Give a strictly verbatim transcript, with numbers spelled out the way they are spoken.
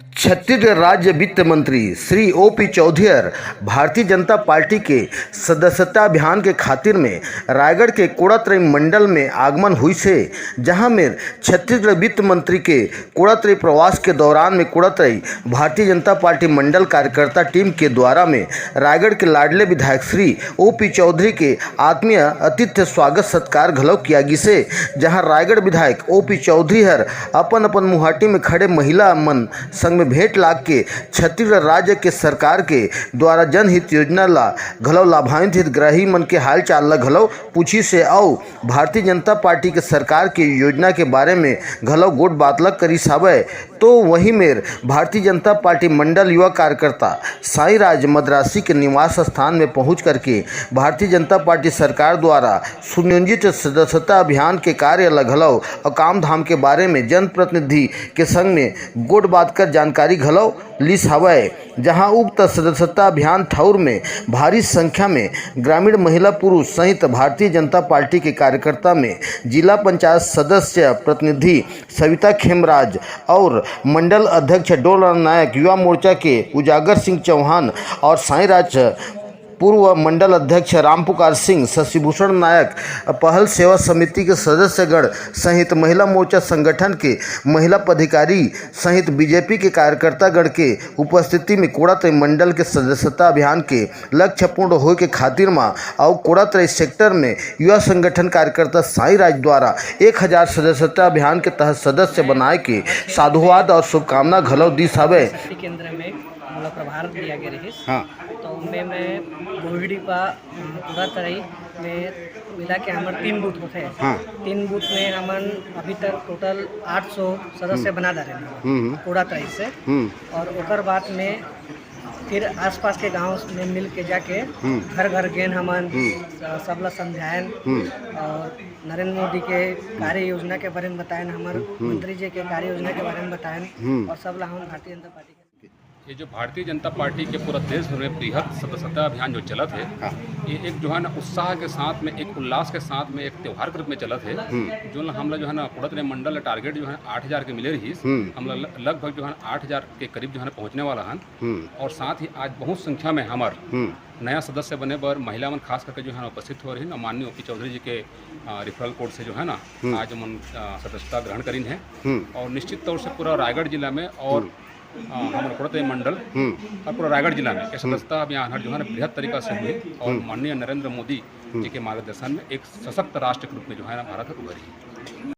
छत्तीसगढ़ राज्य वित्त मंत्री श्री ओ पी चौधरी हर भारतीय जनता पार्टी के सदस्यता अभियान के खातिर में रायगढ़ के कोड़ातरई मंडल में आगमन हुई से, जहां में छत्तीसगढ़ वित्त मंत्री के कोड़ातरई प्रवास के दौरान में कोड़ातरई भारतीय जनता पार्टी मंडल कार्यकर्ता टीम के द्वारा में रायगढ़ के लाडले विधायक श्री ओ पी चौधरी के आत्मीय आतिथ्य स्वागत सत्कार घलो किया गिसे, जहां रायगढ़ विधायक ओ पी चौधरी हर अपन अपन मुहाटी में खड़े महिला मन संग में भेंट लाग के छत्तीसगढ़ राज्य के सरकार के द्वारा जनहित योजना ला घलो लाभान्वित हितग्राही मन के हालचाल ला घलो पूछी से अउ भारतीय जनता पार्टी के सरकार के योजना के बारे में घलो गोठ बात ला करिस हावय। तो वही मेर भारतीय जनता पार्टी मंडल युवा कार्यकर्ता साईं राज मद्रासी के निवास स्थान में पहुंच करके भारतीय जनता पार्टी सरकार द्वारा सुनियोजित सदस्यता अभियान के कार्य ल घलव अउ काम धाम के बारे में जनप्रतिनिधि के संग में गोठ बात कर जानकारी घलव लिस हवय, जहां उक्त सदस्यता अभियान ठौर में भारी संख्या में ग्रामीण महिला पुरुष सहित भारतीय जनता पार्टी के कार्यकर्ता में जिला पंचायत सदस्य प्रतिनिधि सविता खेमराज और मंडल अध्यक्ष डोलराम नायक, युवा मोर्चा के उजागर सिंह चौहान और साईं राज पूर्व मंडल अध्यक्ष रामपुकार सिंह, शशिभूषण नायक, पहल सेवा समिति के सदस्यगण सहित महिला मोर्चा संगठन के महिला पदाधिकारी सहित बीजेपी के कार्यकर्तागण के उपस्थिति में कोड़ातरई मंडल के सदस्यता अभियान के लक्ष्य पूर्ण होए के खातिर म अउ कोड़ातरई सेक्टर में युवा संगठन कार्यकर्ता साईं राज द्वारा एक हजार सदस्यता अभियान के तहत सदस्य बनाए के साधुवाद और शुभकामना घलो दिस हवे। शक्ति केंद्र में मोला प्रभार दिया गया रहिस। हाँ। तो उनमें मैं गोहिड़ी पा, अ, कोड़ातरई में मिला के हमर तीन बूथ होते हैं। हाँ। तीन बूथ में हमन अभी तक टोटल आठ सौ सदस्य हम्म। बना डारे हैं हम्म, हम्म। कोड़ातरई से। हम्म। और ओकर बाद में फिर आसपास के गांव में मिल के जाके हम्म। घर घर गेन हमन, हम्म। स-, सबला समझायन हम्म। और नरेंद्र मोदी के कार्य योजना के बारे में बतायन, हमर हम्म। मंत्री जी के कार्य योजना के बारे में बतायन हम्म। और सबला हमन भारतीय जनता पार्टी के ये जो भारतीय जनता पार्टी के पूरा देश भर में बृहद सदस्यता अभियान जो चलत है, हाँ। ये एक जो है ना उत्साह के साथ में, एक उल्लास के साथ में, एक त्योहार के रूप में चलत है। हम्म। जो ना हमला जो है ना कोड़ातरई मंडल टारगेट जो है आठ हजार के मिले रहिस, हम्म। हमला ल-, लगभग जो है ना आठ हजार के करीब जो है ना पहुँचने वाला हन। हम्म। और साथ ही आज बहुत संख्या में हमर हम्म। नया सदस्य बने बर महिला मन खास करके जो है ना उपस्थित हो रही है ना, माननीय ओ पी चौधरी जी के, अ, रेफरल कोड से जो है ना हम्म। आज हमन, अ, सदस्यता ग्रहण करिन है। हम्म। और निश्चित तौर से पूरा रायगढ़ जिला में और हम्म। अ, हमर कोड़ातरई मंडल हम्म। और पूरा रायगढ़ जिला में ये हम्म। सदस्यता अभियान हर जो है ना बृहद तरीका से हुई और हम्म। माननीय नरेंद्र मोदी हम्म। जी के मार्गदर्शन में एक सशक्त राष्ट्र के रूप में जो है ना भारत हर उभरी।